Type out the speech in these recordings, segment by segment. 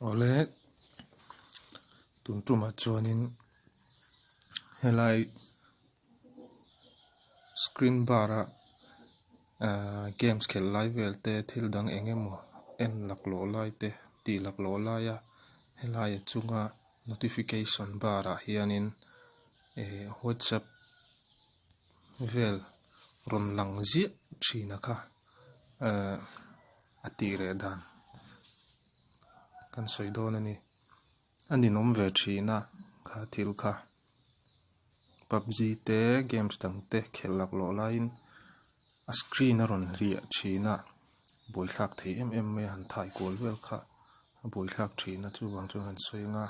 Awle tun tumah chuanin helai screen bar a ahh games khelh lai vel te thil dang eng emaw en laklawh lai te tih laklawh laia helai a chunga notification bar ah hianin eh whatsapp vel rawn lang ziah thin a kha ehh a tih reh dan kan sawi dawn a ni a ninawm ve thin a kha thil kha pubg te games dang te khelh laklawh laiin a screen a rawn hliah thin a buaithlak thei em em mai a han thai kual vel kha a buaithlak thin a chuvang chuan han sawi anga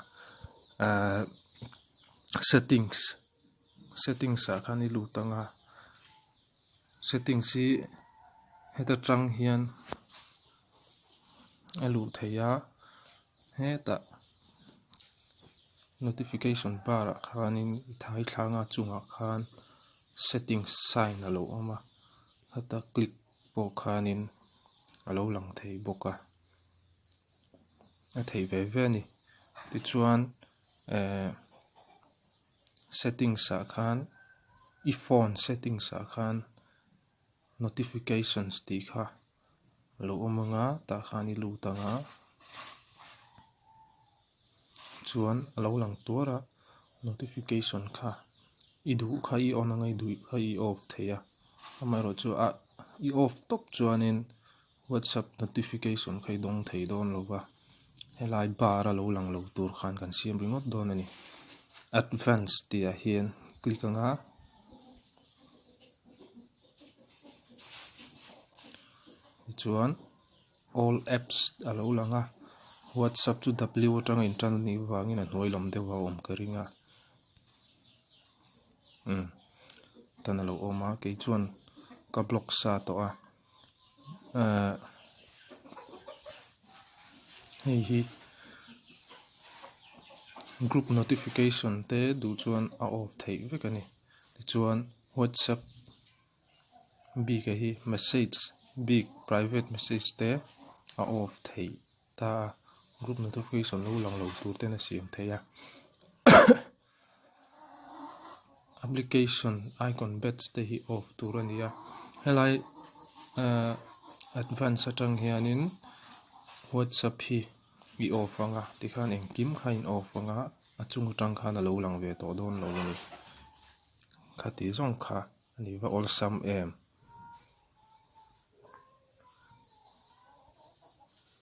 ehh settings. Settings ah khan i lut ang a settings hi heta tang hian a luh theih a hetah notification bar ah khanin i thai thlang a chungah khan settings sign a lo awm a heta click pawh khanin a lo lang thei bawk a a theih ve ve a ni tichuan ehh. Settings ah khan i phone settings ah khan notifications tih kha a lo awm ang a tah khan i lut ang a chuan a lo lang tuar a notification kha i duh kha i on ang a i duh kha i off thei a amaherawhchu a i off tawp chuanin. Whatsapp notification kha i dawng thei dawn lo va, helai bar a lo lang lo tur khan kan siam ringawt dawn a ni. Advance tih ah hian click ang a, tichuan all apps a lo lang a, whatsapp chu w atanga intan a nih vangin a hnuai lam deuh a awm ka ring a, umm tan a lo awm a kei chuan ka block sa tawh a. Ehh hei hi group notification te duh chuan a off theih vek a ni tichuan whatsapp bik ah hi message bik private message te a off theih ta a group notification lo lang lo tur ten a siam theih a application icon batch te hi off tur a ni a helai ahh advance atang hianin whatsapp hi i off ang a tikhan engkim kha in off ang a a chung atang khan a lo lang ve tawh dawn lo a ni khati zawng kha a ni va awlsam em.